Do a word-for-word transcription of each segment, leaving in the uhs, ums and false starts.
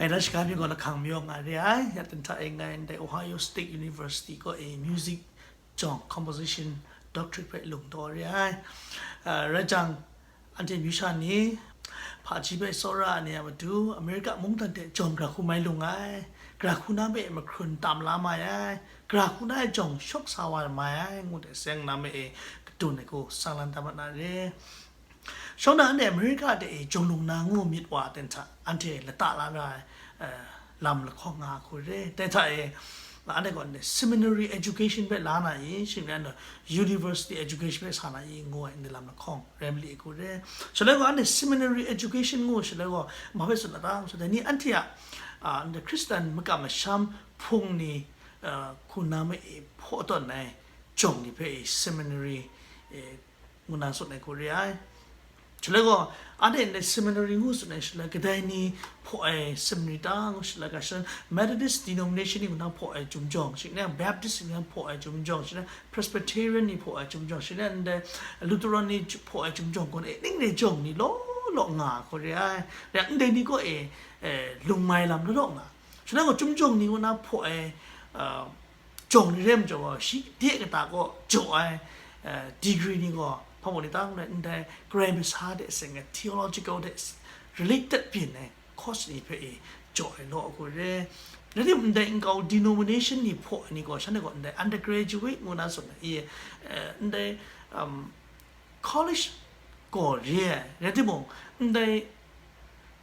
Ngai dan shaga mi gaw lahkang mayaw nga re ai, ya ten hta e ngai ndai Ohio State University kaw e music jawng composition doctorate hpe lung taw re ai. Ah, rai jang, anhte amyu sha ni, hpaji hpe tsawra ai ni a matu, America mungdan hte jawng gara hku mai lung ai, gara hku na hpe mahkrun tam la mai ai, gara hku na e jawng shawk sa wa mai ai, ngu hte seng na me e kadun ai hku sang lan da mat na re. Shawng na anhte America de e jawng lung na ngu myit wa ten hta, anhte lata la ra ai, eh, lam lahkawng nga hku re. Dai hta e, anhte gaw ndai seminary education hpe la na i, shing rai nna university education hpe sa na i, ngu ai ndai lam lahkawng rai mali hku re. Shaloi gaw anhte seminary education ngu shaloi gaw, ma hpe tsun na ta, so dai ni anhte a, ah, ndai Khristan makam masham hpung ni, ah, hku na ma e hpaw tawn ai jawng ni hpe e seminary, eh, ngu na tsun ai hku re ai. Shaloi gaw, anhte ndai seminary ngu tsun ai shaloi, kadai ni hpaw ai seminary ta ngu shaloi, ga shan Methodist denomination ni ngu na hpaw ai chyum jawng, shi na Baptist ni ngu na hpaw ai chyum jawng, shi na Presbyterian ni hpaw ai chyum jawng, shi na ndai Lutheran ni hpaw ai chyum jawng, gaw e ning re jawng ni law law nga hku re ai. Rai ndai ni gaw e, eh, lung mai lam law law nga. Shaloi gaw, chyum jawng ni ngu na hpaw ai, ah, jawng ni re majaw gaw, shi de kata kaw jaw ai, eh, degree ni gaw, hpa mung ni ta ngu na ndai Karai Masa de seng ai theological de related byin ai course ni hpe e jaw ai law hku re. Rai timung, ndai nkau denomination ni hpaw ai ni gaw, shanhte gaw ndai undergraduate ngu na tsun ai, eh, ndai, um, college gaw re ai. Rai timung, ndai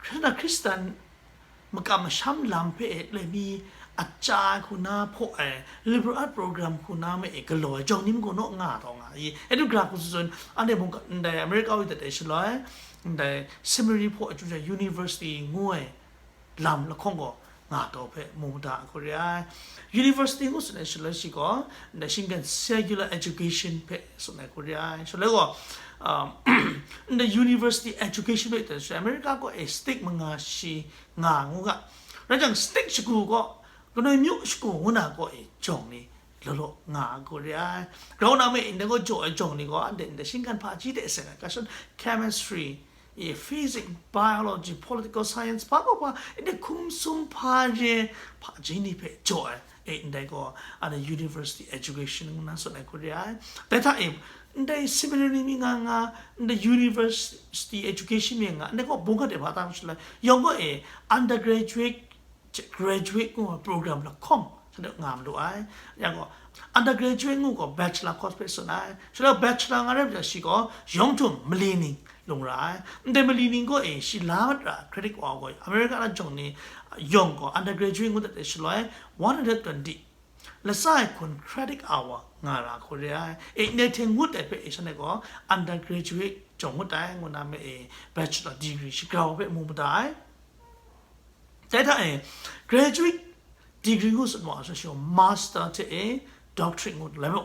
Hkristan, Hkristan makam masham lam hpe e loi mi a ca ai hku na hpaw ai, liberal art program hku na ma e galaw ai, jawng ni mung gaw naw nga taw nga i. Edward Clark hku tsun, anhte mung ndai America wa dat ai shaloi, ndai seminary hpaw ai chyum jawng, university ngu ai lam lahkawng gaw nga taw hpe mu mada ai hku re ai. University ngu tsun ai shaloi shi gaw, ndai shinggan secular education hpe tsun ai hku re ai. Shaloi gaw, um, ndai university education hpe tsun ai shaloi, America gaw e state manga shi nga ngu ga. Rai jang, state shagu gaw, kanoi myu shagu ngu na gaw e jawng ni law law nga ai hku re ai. Grau na me ndai gaw jaw ai jawng ni gaw, anhte ndai shinggan hpaji de seng ai, ga shan chemistry, e, physics, biology, political science, hpa gaw hpa, ndai hkum sum hpa re, hpaji ni hpe jaw ai, e, ndai gaw, anhte university education ngu na tsun ai hku re ai. Dai hta e, ndai seminary mi nga nga, ndai university education mi nga, ndai gaw bungga de hpa ta shaloi, yawng gaw e, undergraduate, graduate ngu ai program lahkawng shanhte nga malu ai. Yang gaw, undergraduate ngu gaw bachelor course hpe tsun ai. Shaloi bachelor nga rai majaw shi gaw yawng htum mali ning lung ra ai. Ndai mali ning gaw e shi la mat ra credit wa gaw, America na jawng ni yawng gaw undergraduate ngu dat ai shaloi one hundred twenty latsa e hkun credit hour nga ra hku re ai. E, ndai hte ngut ai hpe e shanhte gaw undergraduate jawng ngut ai ngu na me e bachelor degree shagrau hpe mu mada ai. Dai hta e, graduate degree ngu tsun wa ai shaloi, master hte e doctorate ngu lai mu.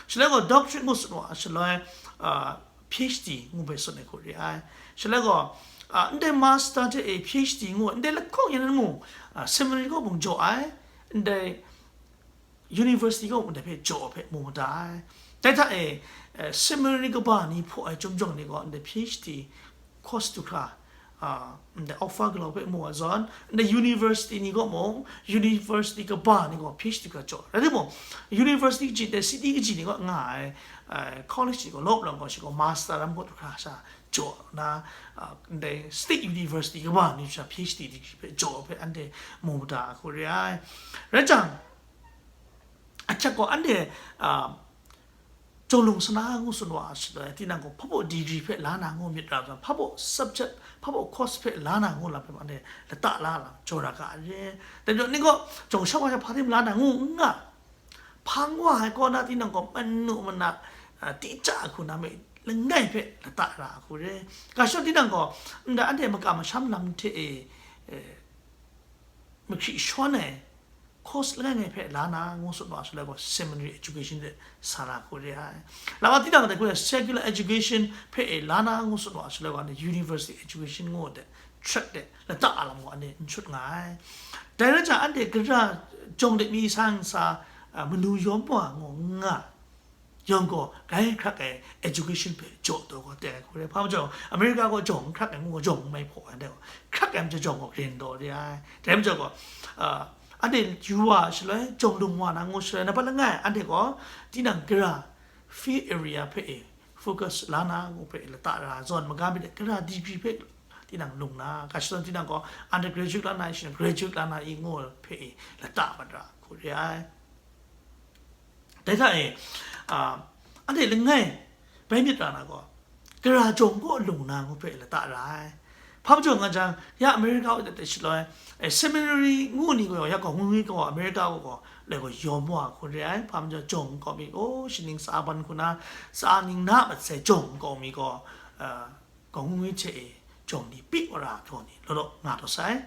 Shaloi gaw doctorate ngu tsun wa ai shaloi, ah, P H D ngu bai tsun ai hku re ai. Shaloi gaw, ah, ndai master hte e P H D ngu, ndai lahkawng yan mung, ah, seminary kaw mung jaw ai, ndai university kaw mung dai hpe jaw hpe mu mada ai. Dai hta e, eh, seminary kaba ni hpaw ai chyum jawng ni gaw, ndai P H D course du hkra, ah, ndai offer galaw hpe mu ai zawn, ndai university ni gaw mung, university kaba ni gaw P H D hkra jaw. Rai timung, university kaji, ndai city kaji ni gaw nga ai, eh, college ni gaw, lawp lam gaw shi gaw master lam gaw du hkra sha jaw na, ah, ndai state university kaba ni sha P H D degree hpe jaw hpe anhte mu mada ai hku re ai. Rai jang, ahkyep gaw anhte, ah, jawng lung sana ngu tsun wa ai shaloi, tinang gaw hpa baw degree hpe la na ngu myit ra ai zawn, hpa baw subject, hpa baw course hpe la na ngu lam hpe anhte lata la lam jaw ra ga ai re. Dai majaw, ni gaw jawng shawng wa sha hpa tim la na ngu n nga, hpang wa ai kaw na tinang gaw manu mana, ah, tica ai hku na me langai hpe lata ra ai hku re. Ga shawng tinang gaw, ndai anhte makam masham lam hte e, eh, mahkri shawn ai course langai ngai hpe la na ngu tsun wa shaloi gaw, seminary education de sa na hku re ai. Lama tinang dai hku na secular education hpe e la na ngu tsun wa shaloi gaw, anhte university education ngu de track de lata a lam gaw anhte n shut nga ai. Dai rai jang, anhte gara jawng de mi sa ntsa, a, manu yawm wa ngu n nga. Yawng gaw grai hkrak ai education hpe jaw taw gaw teng ai hku re. Hpa majaw, America gaw jawng n hkrak ai ngu gaw jawng n mai hpaw ai, dai gaw hkrak ai majaw jawng gaw grin taw re ai. Dai majaw gaw, ah, anhte yu wa shaloi, jawng lung wa na ngu shaloi, nambat langai, anhte gaw tinang gara field area hpe e focus la na ngu hpe lata ra ai zawn, maga mi de gara degree hpe tinang lung na, ga shadawn tinang gaw undergraduate la na i, shing graduate la na i ngu hpe e lata mat ra hku re ai. Dai hta e, ah, anhte langai bai myit ra na gaw, gara jawng kaw lung na ngu hpe lata ra ai. Hpa majaw nga jang, ya America wa dat shaloi, eh, seminary ngu ni gaw, ya gaw ngu ni gaw, America wa gaw, lai gaw yawm wa hku re ai. Hpa majaw jawng kaw mi gaw, shaning sa ban hku na, sa ning na mat sai jawng kaw mi gaw, ah, gaw ngu ni hte e, jawng ni pik wa ra hku ni, law law nga taw sai.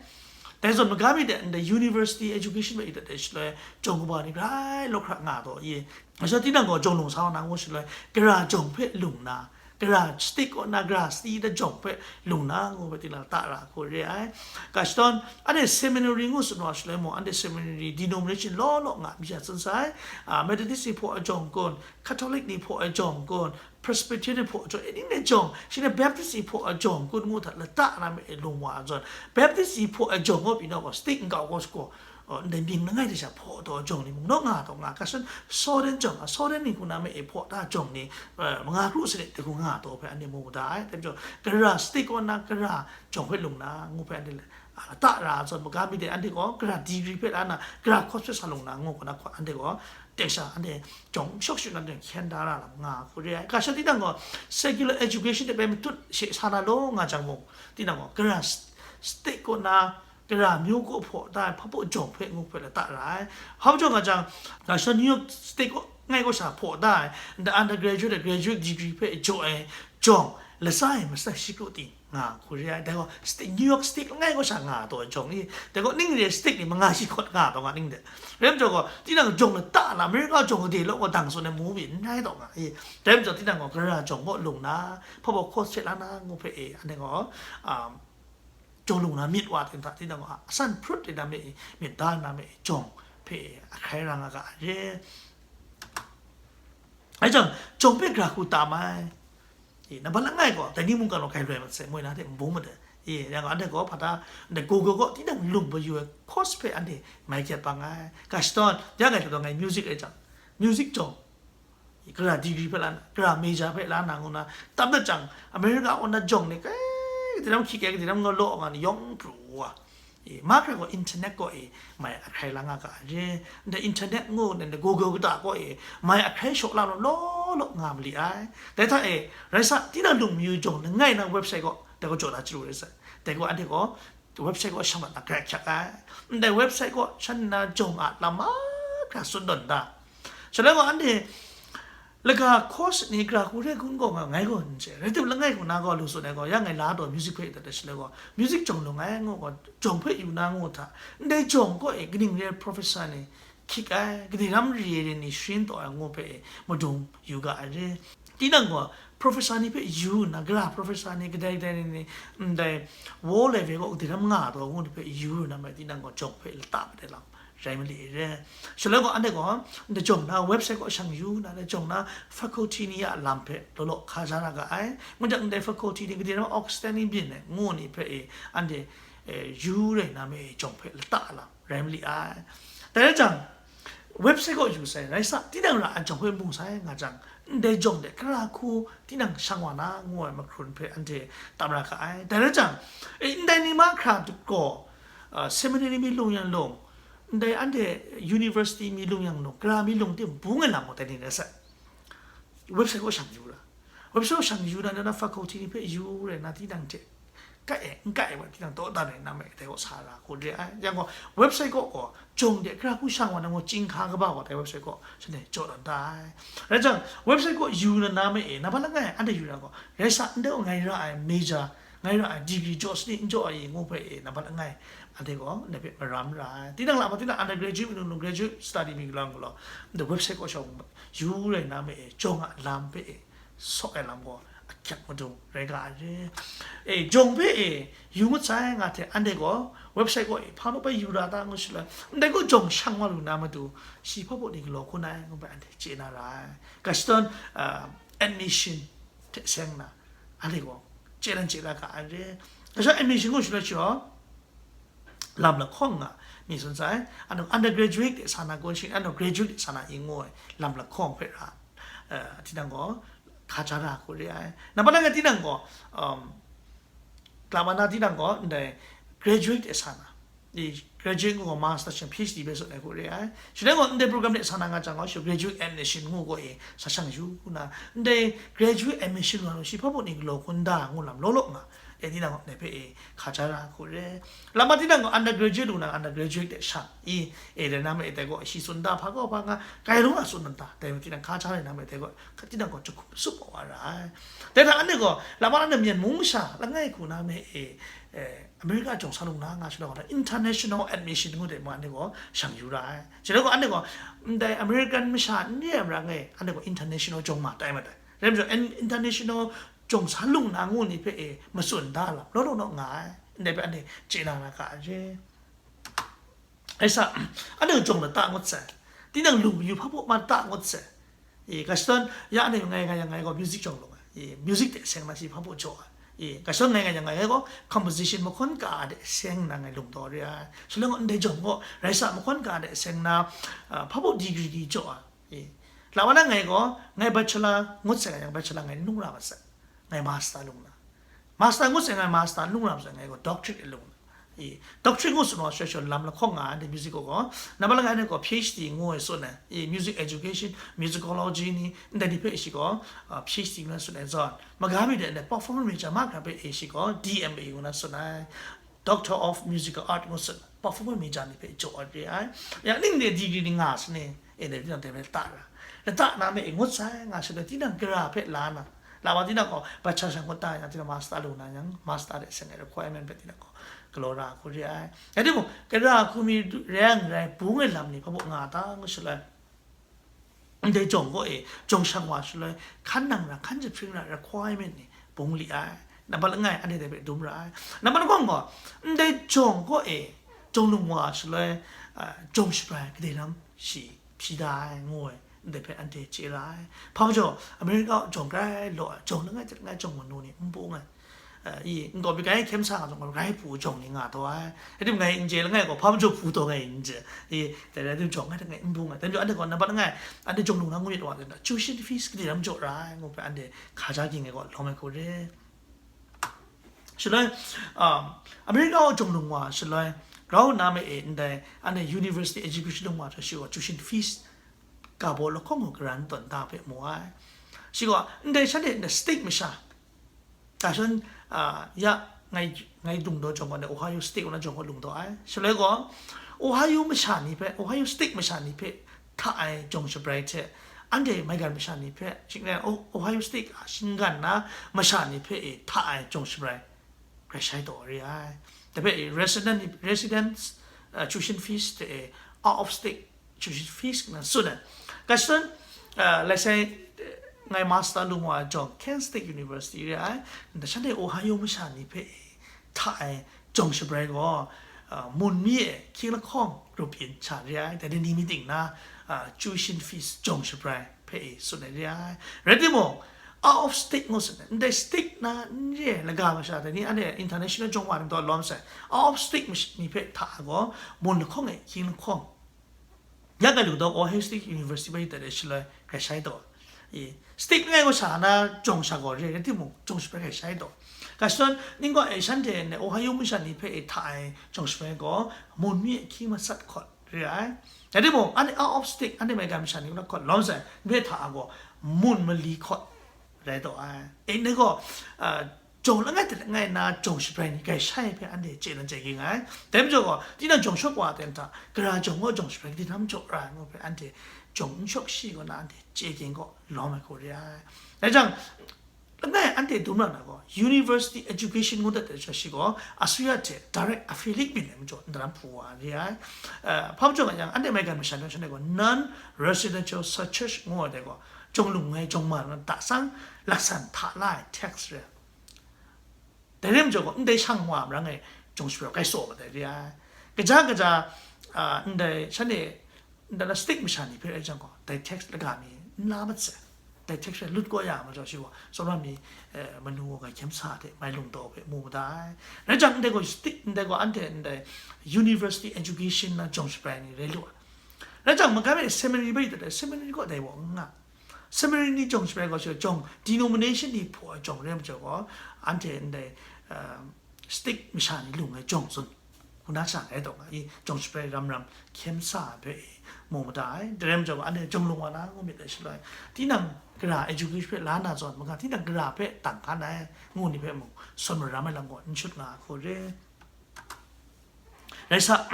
Dai zawn maga mi de, ndai university education hpe i dat ai shaloi, jawng kaba ni grai law hkra nga taw i. Aja tinang gaw jawng lung sa wa na ngu shaloi, gara jawng hpe lung na, gara state kaw na, gara state da jawng hpe lung na ngu hpe tinang ta ra hku re ai. Ga shadawn, anhte seminary ngu tsun wa shaloi mung, anhte seminary denomination law law nga mi sha tsun sai. Ah, Methodist ni hpaw ai jawng kun, Catholic ni hpaw ai jawng kun, Presbyterian hpaw jawng, e ning ne jawng, shi ne Baptist ni hpaw a jawng, kun ngu hta lata na me e lung wa ai zawn, Baptist ni hpaw a jawng gaw pyi na gaw, state nkau gaw sagaw, uh, ndai mying langai de sha hpaw taw jawng ni mung naw nga taw nga, kashan Southern jawng, a Southern ni hku na me e hpaw ta jawng ni, uh, manga kru sanit de hku nga taw hpe anhte mu da ai. Dai majaw, gara state kaw na gara jawng hpe lung na ngu hpe anhte le, a, lata ra ai zawn, maga mi de anhte gaw gara degree hpe la na, gara course hpe sa lung na ngu hku na hkawn anhte gaw, teng sha anhte jawng shawk shut na jawng hkyen da ra lam nga hku re ai. Ga sha tinang gaw secular education de bai matut she sa na law nga jang mung, tinang gaw gara s-, state kaw na, gara myu kaw hpaw da ai hpabaw jawng hpe ngu hpe lata ra ai. Hpa majaw nga jang, ga sha New York State kaw ngai kaw sha hpaw da ai, nda undergraduate, graduate degree hpe jaw ai jawng, latsa e matsa shi kru ting nga hku re ai. Dai gaw state, New York State langai kaw sha nga taw ai jawng i, dai gaw ning re state ni manga shi hkawt nga taw nga ning de. Rai majaw gaw, tinang jawng lata na, America jawng de law gaw dang tsun ai mu byin n rai taw nga i. Dai majaw tinang gaw gara jawng gaw lung na, hpabaw hkaw hte la na ngu hpe e, anhte gaw, um, jawng lung na myit wa ting hta, tinang gaw asan hprut de na me e, myit da na me e, jawng hpe e, ahkrai ra nga ga ai re. Ai jang, jawng hpe gara hku tam ai. E, nambat langai gaw, dai ni mungkan gaw grai loi mat sai, moi na hte n bung mat ai. E, yang gaw, anhte gaw, hpa ta, ndai Google gaw, tinang lung ba yu ai course hpe anhte mai kyat bang ai. Ga shadawn, ya ngai hta gaw ngai music rai jang, music jawng, e, gara degree hpe la na, gara major hpe la na ngu na, tam dat jang, America kaw na jawng ni, kai, kadai ram hkyik ai, kadai ram nga law nga ni, yawng pru wa. E, mahkra gaw internet kaw e mai ahkrai la nga ga ai re. Ndai internet ngu, ndai Google kata kaw e mai ahkrai shaw la law, law, law nga mali ai. Dai hta e, rai sa, tinang lung mayu jawng langai na website kaw, dai gaw jaw na chyaru rai sa. Dai gaw anhte gaw website kaw shang mat na grai hkyak ai. Ndai website kaw shan na jawng a lam mahkra tsun tawn da. Shaloi gaw anhte laga course ni gara hku re hku n gaw nga, ngai gaw n chye. Rai tim, langai hku na gaw lu tsun ai gaw, ya ngai la taw music hpe dat ai shaloi gaw, music jawng lung ai ngu gaw, jawng hpe yu na ngu hta, ndai jawng kaw e kaning re ai professor ni hkyik ai, kadai ram re ai ni sharin taw ai ngu hpe e madung yu ga ai re. Tinang gaw professor ni hpe yu nna, gara professor ni kadai kadai ni, ni, ndai world level kaw kadai ram nga taw ngu ni hpe yu nna, mai tinang gaw jawng hpe lata mat ai lam rai mali re. Shaloi gaw, anhte gaw, ndai jawng na website kaw shang yu na, ndai jawng na faculty ni a lam hpe law law hka ja na ga ai. Ngu jang, ndai faculty ni kadai ram outstanding byin ai ngu ni hpe e, anhte, e, yu rai na me e jawng hpe lata lam rai mali ai. Dai rai jang, website kaw yu sai, rai sa, tinang ra ai jawng hpe mu sai nga jang, ndai jawng de gara hku tinang shang wa na ngu ai mahkrun hpe anhte tam ra ga ai. Dai rai jang, e, ndai ni mahkra gaw, a, seminary mi lung yang lung, ndai anhte university mi lung yang lung, gara mi lung tim bung ai lam gaw dai ni rai sai. Website kaw shang yu ra. Website kaw shang yu na, na faculty ni hpe yu rai na, tinang hte kai e, n kai e, wa tinang dawdan ai na me, dai kaw sa ra hku re ai. Yang gaw, website kaw gaw, jawng de gara hku shang wa na gaw, chyinghka kaba gaw, dai website kaw, shanhte jaw dan da ai. Rai jang, website kaw yu na na me e, nambat langai, anhte yu na gaw, rai sa, ndai gaw ngai ra ai major, ngai ra ai degree jaw sani n jaw ai ngu hpe e, nambat langai, anhte gaw ndai hpe maram ra ai. Tinang la ma tinang undergraduate mi lung lung, graduate study mi lung lung, ndai website kaw shawng yu rai na me e, jawng a lam hpe e, sawk ai lam gaw, a, hkyak madung rai ga ai re. E, jawng hpe e, yu ngut sai nga hte, anhte gaw website gaw e, hpa maw bai yu ra ta ngu shaloi, ndai gaw jawng shang wa lu na matu, shi hpa baw ni galaw hkun ai ngu bai anhte chye na ra ai. Ga shadawn, ah, admission hte seng na, anhte gaw chye dan chye la ga ai re. Ga shadawn admission ngu shaloi shi gaw, lam lahkawng nga mi tsun sai, anhte undergraduate de sa na kun shi, anhte graduate de sa na i ngu ai, lam lahkawng hpe ra, eh, tinang gaw, hka ja ra hku re ai. Nampat langai tinang gaw, um, lam ana tinang gaw, ndai graduate de sa na, i graduate ngu gaw master shin PhD bai tsun ai hku re ai. Shi rai gaw, ndai program de sa na nga jang gaw, shi graduate admission ngu gaw e, sa shang yu na, ndai graduate admission wa lu shi hpa baw ni galaw hkun da ngu lam law law nga, e, tinang gaw, ndai hpe e, hka ja ra hku re. Lama tinang gaw undergraduate lu na, undergraduate de shang i, e, rai na ma e, dai gaw shi tsun da, hpa gaw hpa nga, kai lung a tsun na ta, dai ma tinang hka ja rai na ma e, dai gaw, ka tinang gaw jahkum sup wa ra ai. Dai hta anhte gaw, lama na myen mung masha langai hku na ma e, e, America jawng sa lung na nga shaloi gaw, international admission ngu de ma anhte gaw shang yu ra ai. Shi rai gaw, anhte gaw, ndai American masha n re ai mara ngai, anhte gaw international jawng ma tai ma tai. Rai majaw, in-, international jawng sa lung na ngu ni hpe e, matsun da lam law law naw nga ai, ndai hpe anhte chye na na ga ai re. Ai sa, anhte jawng lata ngut sai, tinang lu mayu hpa baw ma ta ngut sai. E, ga shadawn, ya anhte ngai, ngai, ngai gaw music jawng lung ai, e, music de seng na shi hpa baw jaw ai. E, ga shadawn ngai, ngai, ngai gaw composition mahkawn ka de seng na ngai lung taw re ai. Shaloi gaw ndai jawng gaw, rai sa, mahkawn ka de seng na, ah, hpa baw degree di jaw ai. E, la wa na ngai gaw, ngai bachelor ngut sai, ngai yang bachelor ngai nung ra ma sai, ngai master lung na. Master ngut sai, ngai master nung ra ma sai, ngai gaw doctorate lung na. E, doctorate ngu tsun wa shoi shoi lam lahkawng nga ai, anhte music gaw gaw. Nampat langai anhte gaw PhD ngu ai tsun ai. E, music education, musicology ni, ndai ni hpe shi gaw, ah, PhD ngu ai tsun ai zawn. Maga mi de anhte performance major ma hkra hpe e shi gaw D M A ngu na tsun ai. Doctor of Musical Art ngu tsun, performance major ni hpe jaw ai re ai. Ya, ning de degree ni nga sa ni, e, dai tinang dai hpe lata ra. Lata na me e ngut sai nga shaloi, tinang gara hpe la na, la wa tinang gaw, bachelor sha ngut ta yang, tinang master lu na yang, master de seng ai requirement hpe tinang gaw, galaw ra hku re ai. Ya, timung, gara hku mi rai yang rai, bung ai lam ni hpa baw nga ta ngu shaloi, ndai jawng gaw e, jawng shang wa shaloi, hkan nang ra, hkan jahpring ra, requirement ni bung li ai. Nampat langai, anhte dai hpe dum ra ai. Nampat lahkawng gaw, ndai jawng gaw e, jawng lung wa shaloi, ah, jawng shabrai kadai ram shi hpyi da ai, ngu ai, ndai hpe anhte chye ra ai. Hpa majaw, America jawng grai law ai, jawng langai hte langai jawng manu ni n bung ai. Eh, i, n gaw mi gai hkyen sa nga zong, rai pru jawng ni nga taw ai. Rai timung ngai n chye langai gaw, hpa majaw pru taw ngai n chye. I, dai rai tim jawng ngai hte ngai n bung ai. Dai majaw anhte gaw nampat langai, anhte jawng lung na ngu myit wa, tuition fees kadai ram jaw ra ai, ngu hpe anhte hka ja ging ai gaw lawm ai hku re. Shaloi, um, America jawng lung wa shaloi, grau nna me e ndai, anhte university education lung wa hta shi gaw tuition fees ka baw lahkawng gaw karan tawn da hpe mu ai. Shi gaw, ndai shanhte ndai state masha, Ga shadawn, ah, ya, ngai, ngai lung daw jawng gaw, Ohio State na jawng gaw lung daw ai. Shaloi gaw, Ohio masha ni hpe, Ohio State masha ni hpe hta ai jawng shabrai hte, anhte maigan masha ni hpe, shing rai, O-, Ohio State a shinggan na masha ni hpe e hta ai jawng shabrai, grai shai taw re ai. Dai hpe e resident ni, residence, ah, tuition fees hte e out of state tuition fees nna tsun ai. Ga shadawn, ah, let's say, eh, ngai master lung wa jawng Kent State University re ai, nta shanhte Ohio masha ni hpe hta ai jawng shabrai gaw, ah, mun mi e hkying lahkawng rup yin sha re ai, dai ni mi ting na, ah, tuition fees jawng shabrai hpe e tsun ai re ai. Rai timung, out of state ngu tsun ai, ndai state na n re ai laga masha, dai ni anhte international jawng wa ni taw lawm sai, out of state mash-, ni hpe hta ai gaw, mun lahkawng e hkying lahkawng, ya ga lu daw Ohio State University bai dat ai shaloi grai shai taw. I, state langai gaw sha na jawng sha gaw re, rai timung, jawng shabrai grai shai taw. Ga shadawn, ning gaw e shanhte ndai Ohio masha ni hpe e hta ai jawng shabrai gaw, mun mi e hkying masat hkawt re ai. Rai timung, anhte out of state, anhte maigan masha ni hkawt lawm sai, ni hpe hta ai gaw, mun mali hkawt rai taw ai. E, ndai gaw, ah, jawng langai hte langai na jawng shabrai ni grai shai hpe anhte chye na chye ging ai. Dai majaw gaw, tinang jawng shawk wa ai ten hta, gara jawng gaw jawng shabrai kadai ram jaw ra ai ngu hpe anhte jawng n shawk shi kaw na anhte chye ging gaw lawm ai hku re ai. Dai jang, langai anhte dum ra na gaw, university education ngu dat ai sha shi gaw, asuya hte direct affiliate byin ai majaw, ndaram hpu wa re ai. Eh, hpa majaw nga yang, anhte maigan masha ni shanhte gaw, non-residential search ngu ai dai gaw, jawng lung ai jawng ma na ta sang laksan hta la ai text re. Dai rai majaw gaw, ndai shang wa marang e jawng shapraw kai tsaw mat ai re ai. Kaja kaja, a, ndai shanhte, ndai la stick masha ni hpe rai jang gaw, dai text laga mi n la mat sai. Dai text rai lut kau ya majaw shi gaw, tsawra mi, eh, manu wa ga hkyem sa hte mai lung taw hpe mu ma da ai. Rai jang, ndai gaw stick, ndai gaw anhte ndai university education na jawng shabrai ni rai lu ai. Rai jang, magai e seminary bai dat ai, seminary gaw dai wa n nga. Seminary ni jawng shabrai gaw shi jawng, denomination ni hpaw ai jawng rai majaw gaw, anhte ndai, um, stick masha ni lung ai jawng tsun, hkuna sha ai taw nga i, jawng shabrai ram ram hkyem sa ai hpe i mu mada ai. Dai rai majaw gaw, anhte jawng lung wa na ngu myit dai shaloi, tinang gara education hpe la na zawn, maga tinang gara hpe tang hkan ai ngu ni hpe mung, sawn maram ai lam gaw n shut nga ai hku re. Rai sa,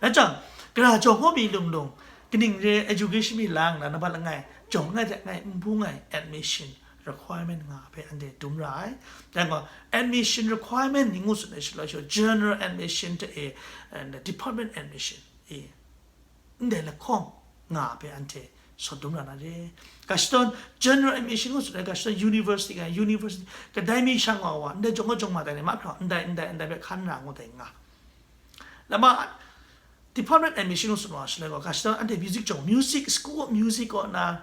rai jang, gara jawng gaw mi lung lung, kaning re education mi la nna, nambat langai, jawng langai hte langai n bung ai admission requirement nga hpe anhte dum ra ai. Dai gaw, admission requirement ni ngu tsun ai shaloi, general admission hte e, and department admission e, ndai lahkawng nga hpe anhte sawn dum ra na re. Ga shadawn general admission ngu tsun ai, ga shadawn university nga, university kadai mi shang wa wa, ndai jawng gaw jawng ma dai ni, mahkra ndai, ndai, ndai hpe hkan ra ngu dai nga. Lama department admission ngu tsun wa shaloi gaw, ga shadawn anhte music jawng, music, school of music kaw na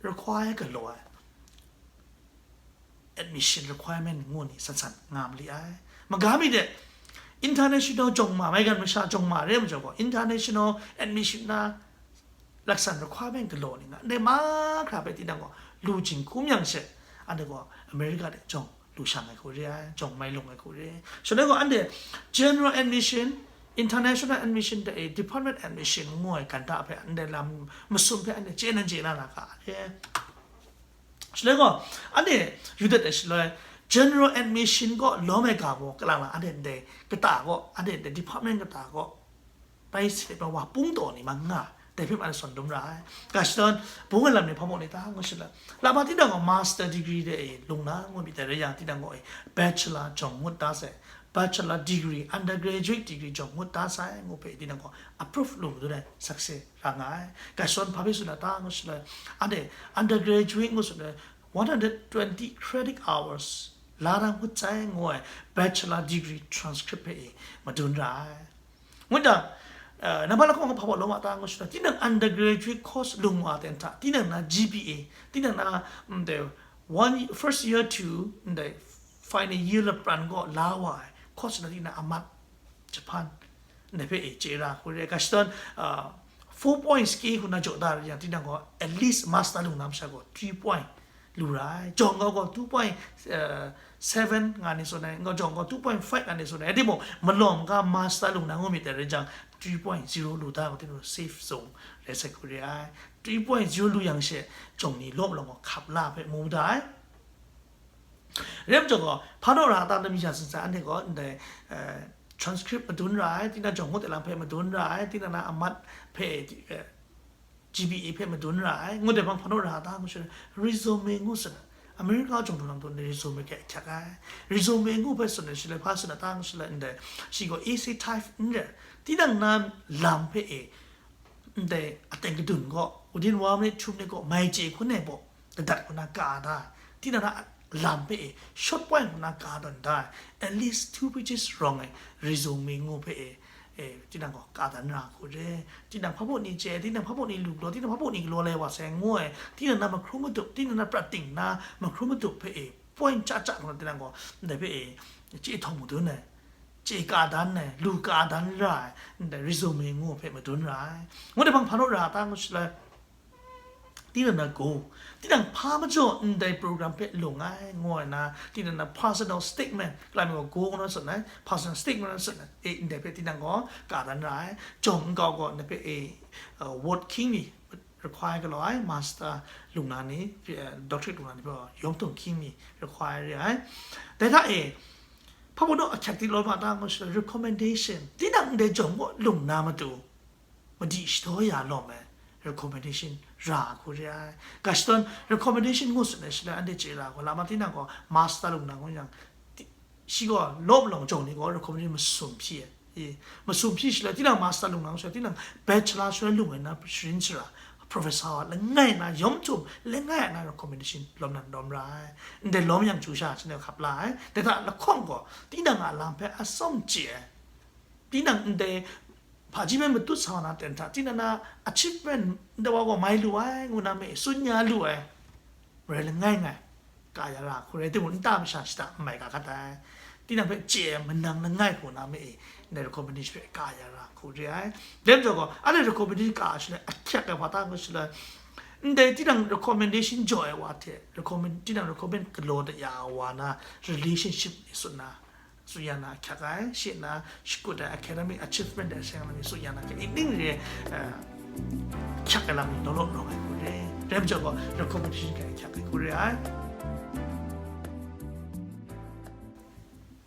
require galaw ai admission requirement ngu ni san san nga mali ai. Maga mi de, international jawng ma, maigan masha jawng ma re majaw gaw, international admission na laksan requirement galaw ni nga, ndai mahkra hpe tinang gaw lu jinghkum yang she, anhte gaw America de jawng lu shang ai hku re ai, jawng mai lung ai hku re ai. Shaloi gaw anhte general admission, international admission hte e department admission ngu ai ganta hpe anhte lam masum hpe anhte chye nan chye na na ga re ai. Shaloi gaw, anhte yu dat ai shaloi, general admission gaw lawm ai ga gaw, kalang lang anhte ndai kata gaw, anhte ndai department kata gaw, bai se wa pung taw ni ma nga, dai hpe ma sawn dum ra ai. Ga shadawn, bung ai lam ni hpa mung ni ta ngu shaloi, lama tinang gaw master degree de e lung na ngu myit dai rai yang, tinang gaw e bachelor jawng ngut da sai, bachelor degree, undergraduate degree jawng ngut da sai ngu hpe tinang gaw approve lu madun ai sakse ra nga ai. Ga shadawn hpa hpe tsun na ta ngu shaloi, anhte undergraduate ngu tsun ai one hundred twenty credit hours la na ngut sai ngu ai bachelor degree transcript hpe e madun ra ai. Ngut dang, eh, nambat lahkawng hpa wa lawm a ta ngu shaloi, tinang undergraduate course lung wa ten hta, tinang na G P A, tinang na, mm, the one, first year to, mm, the final year lapran gaw la wa ai course na tinang amat Japan, ndai hpe e chye ra hku re ai. Ga shadawn, ah, four points kyu hku na jaw da rai yang, tinang gaw at least master lung na masha gaw three point lu ra ai. Jawng gaw gaw two point seven nga ni tsun ai, nga jawng gaw two point five nga ni tsun ai. Rai timung, malawm ga master lung na ngu myit dai rai jang, three point zero lu da gaw, tinang safe zone rai sai hku re ai. Three point zero lu yang she, jawng ni lawm lawm gaw hkap la hpe mu da ai. Rai majaw gaw, hpa naw ra ta, lam ya tsun sai, anhte gaw ndai, eh, transcript madun ra ai, tinang jawng ngut ai lam hpe madun ra ai, tinang na amat hpe, eh, G P A hpe madun ra ai, ngut ai hpang hpa naw ra ta ngu shaloi, resume ngu tsun ai. America jawng du lam taw ni resume hkyak ai. Resume ngu hpe tsun ai shaloi, hpa tsun ai ta ngu shaloi, ndai, shi gaw essay type n rai, tinang na lam hpe e, ndai, aten kadun gaw, within one minute, two minute gaw, mai chye hkun ai baw, kadat hku na ka da ai. Tinang na lam hpe e, short point hku na ka tawn da ai. At least two pages rawng ai, resume ngu hpe e, e, tinang gaw ka dan ra hku re. Tinang hpa baw ni chye, tinang hpa baw ni lu galaw, tinang hpa baw ni galaw lai wa sai ngu ai. Tinang na mahkrum madup, tinang na prat ting na mahkrum madup hpe e, point chya chya hku na tinang gaw, ndai hpe e, chye htawng madun ai. Chye ka dan ai, lu ka dan ra ai, ndai resume ngu hpe madun ra ai. Ngut ai hpang hpa naw ra ta ngu shaloi, tinang na go, tinang hpa majaw ndai program hpe lung ai, ngu ai na, tinang na personal statement, kalam mi gaw go ngu na tsun ai, personal statement na tsun ai, e, ndai hpe tinang gaw ka dan ra ai. Jawng nkau gaw ndai hpe e, uh, word king ni, require galaw ai, master lung na ni, eh, doctorate lung na ni gaw yawng htung hkying mi require re ai. Dai hta e, hpa baw naw ahkyak di lawm a ta ngu shaloi, recommendation, tinang ndai jawng gaw lung na matu, madi shadaw ya lawm ai recommendation ra hku re ai. Ga shadawn recommendation ngu tsun ai shaloi, anhte chye ra gaw, lama tinang gaw master lung na ngu yang, ti-, shi gaw lawm lawng jawng ni gaw recommendation masum hpyi ai. E, masum hpyi shaloi, tinang master lung na shaloi, tinang bachelor shaloi lung ai na sharin shara, professor langai na, yawm htum langai na recommendation lawm nan lawm ra ai. Ndai lawm yang chyu sha shi ne hkap la ai. Dai hta lahkawng gaw, tinang a lam hpe atsawm chye ai. Tinang ndai hpaji hpe matut sa wa na ten hta, tinang na achievement ndai wa gaw mai lu ai, ngu na me, tsun ya lu ai. Marai langai ngai, ka ya ra hku rai timung, nta masha shada n mai ga hkat ai. Tinang hpe chye ai manang langai hku na me e, ndai recommendation hpe ka ya ra hku re ai. Dai majaw gaw, anhte recommendation ka ai shaloi, ahkyak ai hpa ta ngu shaloi, ndai tinang recommendation jaw ai wa hte, recommend, tinang recommend galaw da ya ai wa na relationship ni tsun na, tsun ya na ahkyak ai, shi na shakut ai academic achievement dai seng lam ni tsun ya na, ka ning re ai, eh, ahkyak ai lam ni law law rawng ai hku re. Dai majaw gaw, recommendation ka ahkyak ai hku re ai.